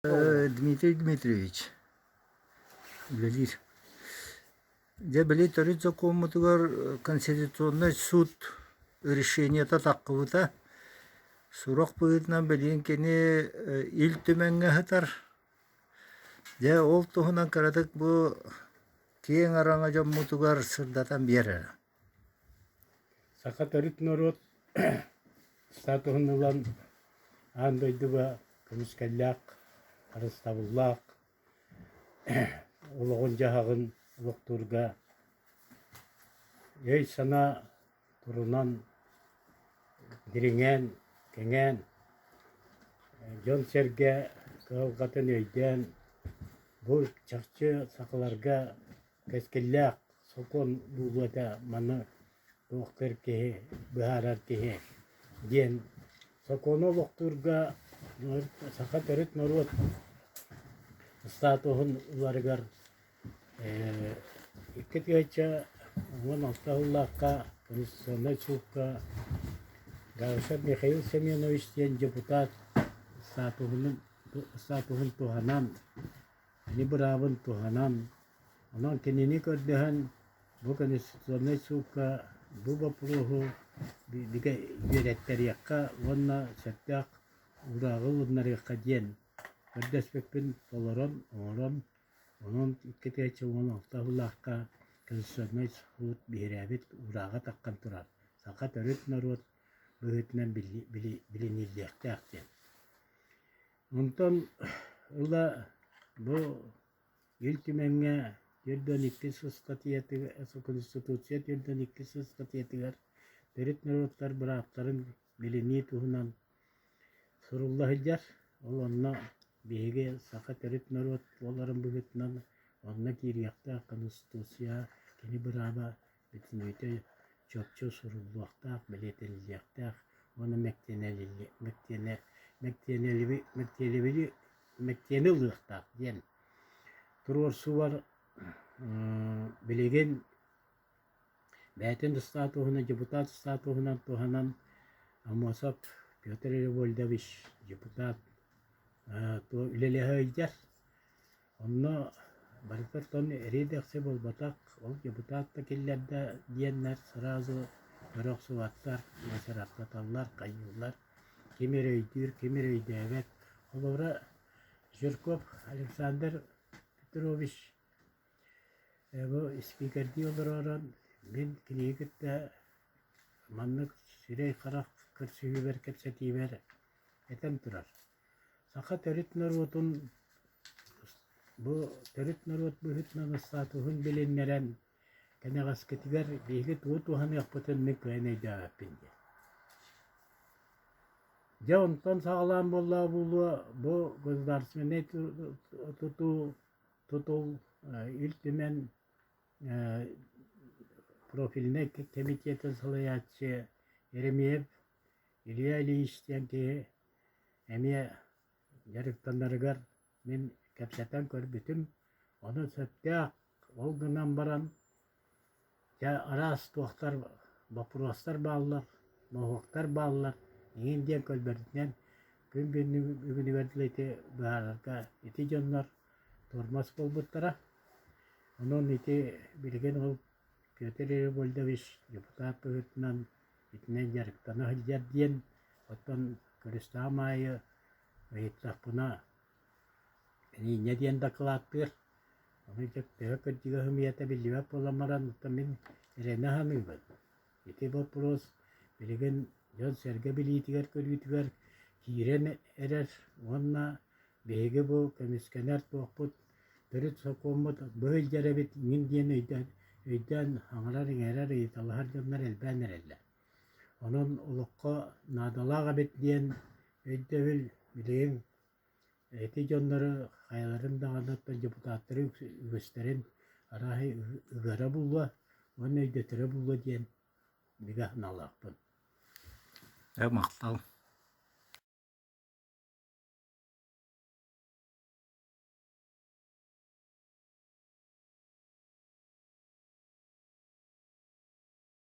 Дмитрий Дмитриевич үлэлиир. Дьэ били төрүт сокуоммутугар Конституционнай суут решениета таххыбыта. Сурах быһыытынан билигин кини Ил Түмэҥҥэ сытар. Дьэ ол туһунан кыратык бу киэҥ араҥа дьоммутугар сырдатан биэр эрэ. Саха төрүт норуот статуһун ылан аан дойдуга көмүскэллээх, харыстабыллаах олоҕун-дьаһаҕын олохтуурга өй-санаа турунан дириҥээн, кэҥээн, дьон-сэргэ кыһалҕатын өйдөөн, бу чахчы сахаларга кэскиллээх сокуон буолуо этэ маны туохтуур киһи, быһаарар киһи диэн сокуону олохтуурга саха төрүт норуот статуһун ыларыгар 2016 сыллаахха Конституционнай суукка Габышев Михаил Семенович диэн депутат статуһун статуһун туһанан Кини быраабын туһанан, онон кинини көрдөһөн бу Конституционнай суукка бу боппуруоһу бигэ үөрэттэриэххэ уонна сөптөөх уурааҕы ылыннарыахха диэн көрдөспүппүн толорон, оҥорон, онон 2016 сыллаахха Конституционнай суут биһирээбит уурааҕа таххан турар. Саха төрүт норуот быһыытынан билиниллиэхтээх диэн. Онтон ыла бу Ил Түмэҥҥэ 42 ыстатыйатыгар Конституция 42 ыстатыйатыгар төрүт норуоттар бырааптарын билинии туһунан сурулла сылдьар. Ол онно биһиги саха төрүт норуот буоларын быһыытынан онно киириэхтээх Конституция кини бырааба бүтүннүүтэ чопчу суруллуохтаах, бэлиэтэниллиэхтээх уонна мэктиэни ылыахтаах диэн туруорсубар билигин бэйэтин статуһунан, депутат статуһунан туһанан Аммосов Петр Леопольдович депутат үлэлэһэ сылдьар. Онно барытыттан эриэ-дэхси буолбатах, ол депутат да киллэрдэ диэннэр сразу көрө охсубаттар, уочараттаталлар, хайыыллар, ким эрэ өйдүүр, ким эрэ өйдөөбөт. Холобура, Жирков Александр Петрович бу спикердии олоророн мин кинини кытта маннык сирэй-харах көрсүһүүбэр, кэпсэтиибэр этэн турар. Саха төрүт норуотун бу төрүт норуот быһыытынан статуһун билиннэрэн кэнэҕэскитигэр биһиги тугу туһаныахпытын мин кыайан өйдөөбөппүн диэн. Дьэ онтон саҕалаан буоллаҕа буолуо бу государственнай тутуу тутул Ил Түмэн профильнай комитетын салайааччы Еремеев Илья Ильич диэн киһи эмиэ дьарыктанарыгар мин кэпсэтэн көрбүтүм. Ону сөптөөх, ол гынан баран дьэ араас туохтар, боппуруостар бааллар, моһуоктар бааллар эҥин диэн көлбөрүтүнэн күн бүгүнүгэр дылы ити быһаарарга ити дьоннор тормоз буолбуттара. Онон ити билигин ол Петр Леопольдович депутат быһыытынан итинэн дьарыктана сылдьар диэн, оттон көрүстэҕим аайы ыйыттахпына инньэ диэн дакылааттыыр. Ону дьэ төһө кырдьыга сымыйата биллибэт буолан баран, оттон мин эрэнэ саныыбын. Ити боппуруос билигин дьон-сэргэ билиитигэр-көрүүтүгэр киирэн эрэр уонна биһиги бу көмүскэнэр туохпут төрүт сокуоммут бу сылдьар эбит мин диэн өйдөөн, өйдөөн аҥарар-иҥэрэр, ыйыталаһар дьоннор элбээн эрэллэр. Онон олоххо наадалаах эбит диэн өйдөбүл билигин ити дьоннору хайаларын даҕаны оттон депутаттары үгүстэрин арааһы ыгара буолуо уонна өйдөтөрө буолуо диэн бигэ санаалаахпын. Махтал.